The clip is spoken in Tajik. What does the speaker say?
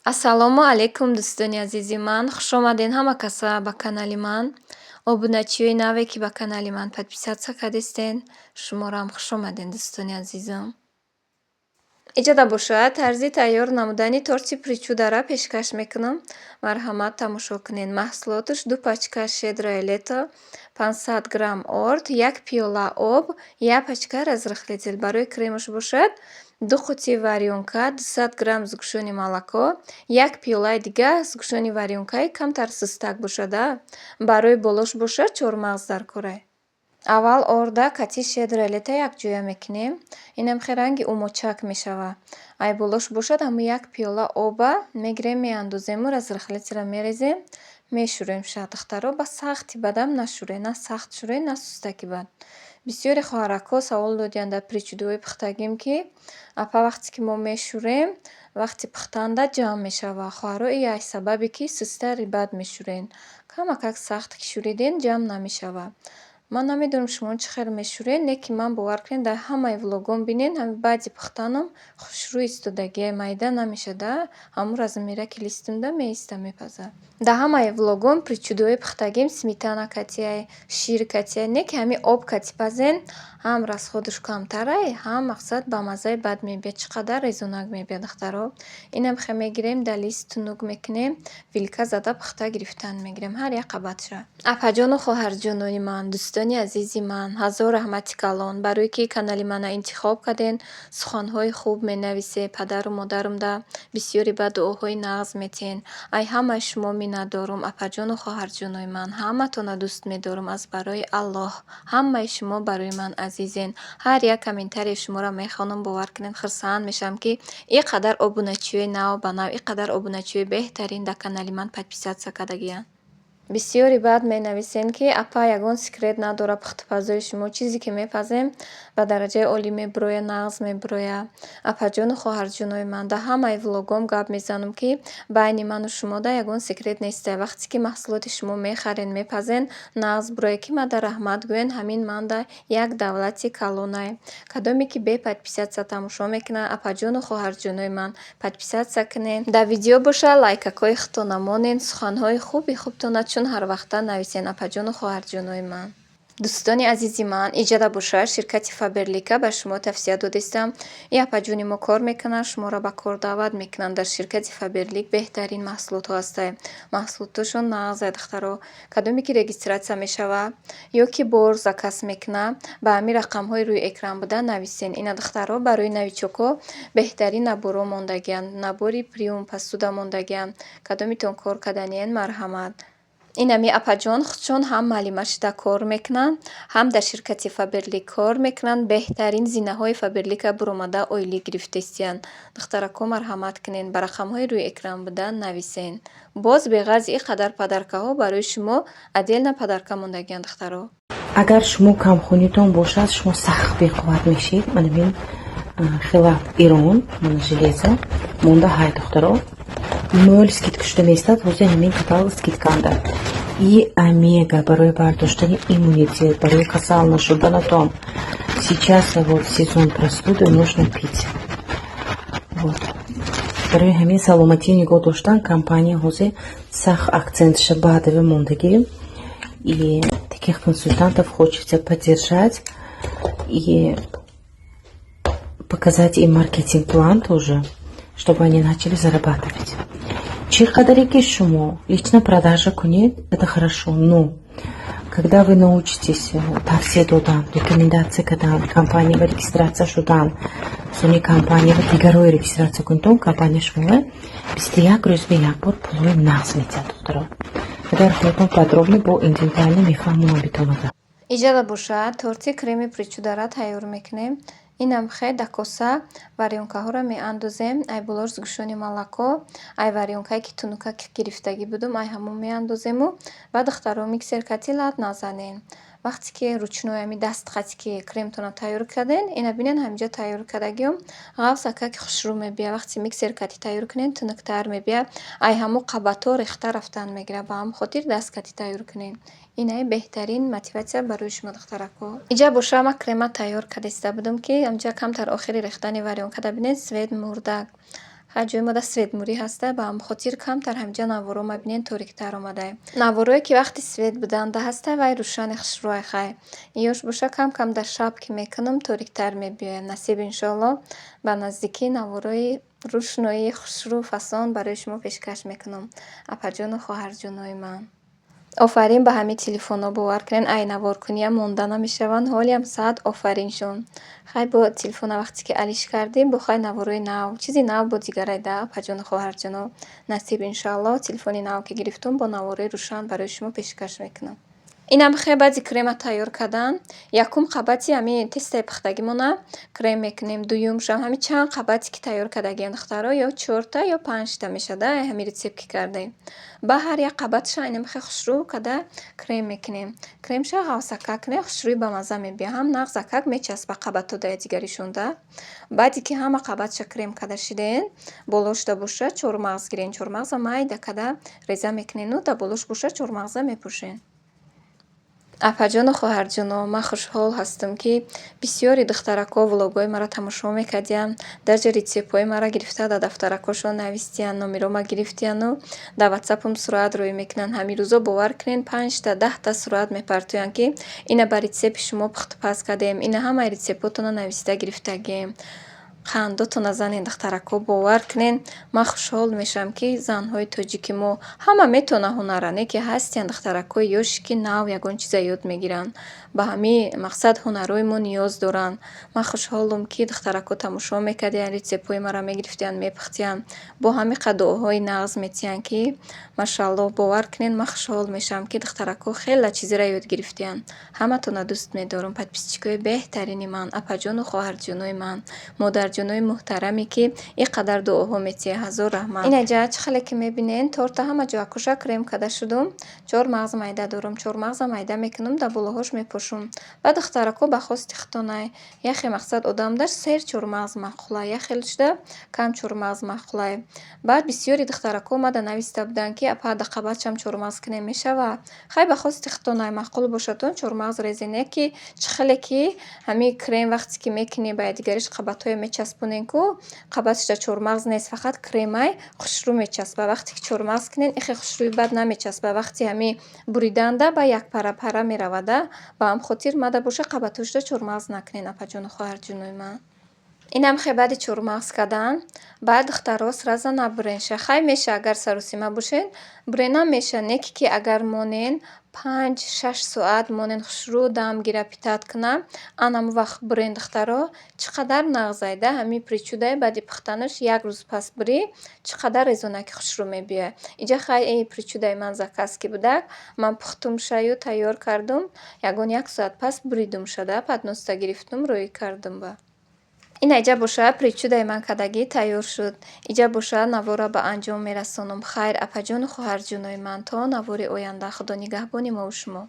Ассалому алайкум, дӯстони азизи ман, хушомадед ҳама каса ба канали ман. Обуначиёи наве, ки ба канали ман подписаться кардистен, шуморо хушомадед, дӯстони азизам. Иҷода бошад, тарзи тайёр намудани торти причуда ра пешкаш мекунам. Марҳамат, тамошо кунед. Маҳсулоташ: ду пачка «Щедрое лето», 500 грамм орд, як пиёла об, як пачка разрыхлитель. Барои кремаш бошад, ду қутти варёнка, 200 грамм сгущённое молоко, як пиёлаи дига сгущённый варёнка и камтар сустак бошад, а. Барои болош бошад, чормағз даркорай. Аввал орда кати «Щедрое лето» якҷоя мекунем. Инам хел ранги умочак мешавад. Ай болош бошад, ҳамун як пиёла оба мегирем, меандозему разрыхлитель ро мерезем, мешӯремша. Духтаро, ба сахти бадам нашӯред, на сахт шӯред, на сустаки бад. Бисёре хоҳаракҳо савол додиянд дар причуда ҳои пухтагим, ки апа, вақте ки мо мешӯрем, вақти пухтанда ҷамъ мешавад. Хоҳаро, ин аз сабабе, ки сустари бад мешӯред. Камакак сахт ки шӯриден, ҷамъ намешавад. Ман намедонам, шумо чӣ хел мешӯред, не ки ман, бовар кунед, дар ҳамаи влогом бинед, ҳамин баъди пухтанам хушрӯ истодагиа, майда намешад, а, ҳамун размер а ки листумда меиста, мепазад. Дар ҳамаи влогом причуда ҳои пухтагим сметана катиай, шир катиай, не ки ҳамин об кати пазен, ҳам расход аш камтарай, ҳам, мақсад, ба маззаи бад мебиёд. Чӣ қадар резонак мебиёд, духтаро. Инам хел мегирем, дар лист тунук мекунем, вилка зада пухта гирифтан мегирем ҳар як қабатша. Апаҷону хоҳарҷонони ман, дӯстони азизи ман, ҳазор раҳмати калон, барое ки канали мана интихоб карден, суханҳои хуб менависед, падару модарамда бисёре ба дуоҳои нағз метиҳен. Ай ҳамаи шумо миннатдорум, апаҷону хоҳарҷонои ман, ҳаматонро дӯст медорам аз барои Аллоҳ. Ҳамаи шумо барои ман азизен. Ҳар як комментарий и шуморо мехонам, бовар кунед, хурсанд мешавам, ки ин қадар обуначиёи нав ба нав, ин қадар обуначиёи беҳтарин дар канали ман подписаться кардагиянд. Бисёре баъд менависен, ки апа, ягон секрет надорад пухтупазои шумо, чизе ки мепазем, ба дараҷаи олӣ мебирояд, нағз мебирояд. Апаҷону хоҳарҷонои ман, дар ҳамаи влогом гап мезанам, ки байни ману шумода ягон секрет несте. Вақте ки маҳсулоти шумо мехарен, мепазен, нағз бирояд, ки мада раҳмат гӯен, ҳамин манда як давлати калонае. Кадоме ки бе подписаться тамошо мекунад, апаҷону хоҳарҷонои ман, подписаться кунед. Дар видео боша, лайкакҳои худтона монед, суханҳои хуби хубтона чун ҳарвақта нависен, апаҷону хоҳарҷонои ман. Дӯстони азизи ман, иҷода бошад, ширкати Фаберлика ба шумо тавсия додистам. Ин апаҷони мо кор мекунанд, шуморо ба кор даъват мекунанд. Дар ширкати Фаберлик беҳтарин маҳсулотҳо ҳастанд. Маҳсулоташон нағзай, духтаро. Кадоме ки регистрация мешавад ё ки бор заказ мекунад, ба ҳамин рақамҳои рӯи экран буда нависен. Ина, духтаро, барои новичок ҳо беҳтарин набор ҳо мондагианд. Набор и приём посуда мондагианд. Кадометон кор карданиен, марҳамат. Инами апаҷон худшон ҳам муаллима шуда кор мекунанд, ҳам дар ширкати Фаберлик кор мекунанд. Беҳтарин зинаҳои Фаберлика буромада, ойлик гирифтаистиянд. Духтаракҳо, марҳамат кунед, ба рақамҳои рӯи экран буда нависен. Боз беғарзи ин қадар подарка ҳо барои шумо отдельно подарка мондагианд, духтаро. Агар шумо камхунитон бошад, шумо сахт беқувват мешед. Манамин хелат ирон, мана железо монда ҳай, духтаро, нол скидка шуда меистад. Ҳозир ҳамин каталог скидка анда. И омега барои бардоштани иммунитет, барои касал нашуданатон. Сейчас вот сезон простуды, нужно пить. Вот барои ҳамин саломатӣ нигоҳ доштан компания ҳозир сахт акцент ша баъдаве мондагӣ, и таких консультантов хочется поддержать и показать им маркетинг-план тоже, чтобы они начали зарабатывать. Чӣ қадаре ки шумо лично продажа кунед, это хорошо, но когда вы научитесь тавсия додан, рекомендация кардан, компания ва регистрация шудан, сони компания ва дигарҳои регистрация кунед, он компания шумо 21 рӯз ба як бор пулҳои нағз метиҳад. Духтаро, агар худатон подробно бо индивидуально мефаҳмонам битонад. Иҷода бошад, торти креми причуда ра тайёр мекунем. Инам хе да коса варёнка ҳоро меандозем, ай болош сгущённое молоко, ай варёнка е ки тунукак гирифтагӣ будум, ай ҳамон меандозему. Ва, духтаро, миксер кати лат назанен. Вақте ки ручной, ами даст қати ки кремтонро тайёр карден, ина бинен, ҳаминҷо тайёр кардагиём, ғафсакак хушрӯ мебиёд. Вақте миксер кати тайёр кунен, тунуктар мебиёд, ай ҳамон қабатҳо рехта рафтан мегирад. Ба ҳамон хотир даст кати тайёр кунен. Инаи беҳтарин мотивация барои шумо, духтаракҳо. Иҷа боша, ман крема тайёр карда истода будам, ки ҳамҷа камтар охири рехтани варёнка да бинед, цвет мурдак. Ҳар ҷои мо да свет мурӣ ҳаста, ба ҳамин хотир камтар ҳаминҷа наворо мабинен, ториктар омадай. Наворое, ки вақти свет буданда ҳаста, вай рӯшани хушрӯай хай. Ёш боша, кам-кам дар шаб ки мекунам, ториктар мебиёяд. Насиб, иншоалло, ба наздикӣ наворои рӯшноии хушрӯ фасон барои шумо пешкаш мекунам. Апаҷону хоҳарҷонои ман. Офарин ба ҳамин телефонҳо, бовар кунед, ай наворкуниам монда намешаванд. Ҳолиам сад офариншон. Хай, бо телефона вақте ки алиш кардем, бо хай наворои нав, чизи нав бо дигарай да, апаҷону хоҳарҷоно. Насиб, иншоалло, телефони нав ки гирифтум, бо наворои рӯшан барои шумо пешкаш мекунам. Инам хе баъди крема тайёр кардан, якум қабати ҳамин тестои пухтагимона крем мекунем, дуюмшам ҳамин чанд қабате ки тайёр кардагием, духтаро, ё чорта, ё панҷта мешавад, ҳамин рецепт ки кардем. Ба ҳар як қабатша инам хе хушрӯ карда крем мекунем. Кремша ғафсакак кунем, хушрӯи бамазза мебиёяд. Ҳам нағзакак мечаспад қабатҳо дар якдигаришонда. Баъде ки ҳама қабатша крем карда шиден, болошда боша чормағз гирен. Чормағза майда карда реза мекунену дар болош боша чормағза мепӯшен. Апаҷону хоҳарҷоно, ман хушҳол ҳастам, ки бисёри духтаракҳо влогҳои маро тамошо мекардиянд, даже рецептҳои маро гирифта, дар дафтаракҳошон навистиянд, номерома гирифтияну дар ватсапам сурат рӯй мекунанд. Ҳамин рӯзо, бовар кунед, панҷта, 10та сурат мепартоянд, ки ина ба рецепти шумо пухтупаз кардем, ина ҳамаи рецептҳотонро нависта гирифтагием. Қандотона занед, духтаракҳо, бовар кунед, ман хушҳол мешавам, ки занҳои тоҷики мо ҳама метавонанд ҳунарра, не ки ҳастиянд духтаракҳои ёше, ки нав ягон чиза ёд мегиранд. Ба ҳамин мақсад ҳунарҳои мо ниёз доранд. Ман хушҳолам, ки духтаракҳо тамошо мекардиянд, рецептҳои маро мегирифтиянд, мепухтиянд. Бо ҳамин қадр дуоҳои нағз метиҳанд, ки машааллоҳ, бовар кунед, ман хушҳол мешавам, ки духтаракҳо хеле чизеро ёд гирифтиянд. Ҳаматонро дӯст медорам, подписчикои беҳтарини ман, апаҷону хоҳарҷонои ман, модарҷонои муҳтараме, ки ин қадар дуоҳо метиҳед, ҳазор раҳмат. Инаҷа чӣ хеле ки мебинед, торта ҳама ҷо акуша крем карда шудум. Чормағз майда дорам, чормағза майда мекунам, дар болоҳош мепошум. Баъд, духтаракҳо, ба хости худтонай. Яхе мақсад одамдар сер чормағз маъқулай, як хел шуда кам чормағз маъқулай. Баъд бисёри духтаракҳо омада нависта буданд, ки апа, дар қабатшам чормағз кунем, мешавад? Хай, ба хости худтонай, маъқул бошадтон, чормағз резен. Не ки чӣ хеле ки ҳамин крем вақте ки мекунӣ, ба якдигариш қабатҳое мечаспонем ку, қабатшда чормағз нест, фақат кремай, хушрӯ мечаспад. Вақте ки чормағз кунед, ихе хушрӯи бад намечаспад. Вақти ҳамин буриданда ба як пара пара меравада. Ба ҳамин хотир мада боша, қабатҳошда чормағз накунед, апаҷону хоҳарҷонои ман. Инам хе баъди чормағз кардан, баъд, духтаро, сразу набуренша. Хай, меша, агар саросима бошед, буренам меша, не ки агар монен, 5-6 соат монен, хушрӯ дам гира, питать кунам, анам вақт бурен, духтаро, чӣ қадар нағзайда. Ҳамин причудай баъди пухтанаш як рӯз пас бурӣ, чӣ қадар резонаки хушрӯ мебиёяд. Иҷа хай причудаи ман заказ ки будак, ман пухтумшаю тайёр кардум, ягон як соат пас буридумшада, подноста гирифтум, рӯй кардум ба. Ина иҷа боша, причудаи ман кардагӣ тайёр шуд. Иҷа боша, наворро ба анҷом мерасонам. Хайр, апаҷону хоҳарҷонои ман, то навори оянда, Худо нигаҳбони мову шумо.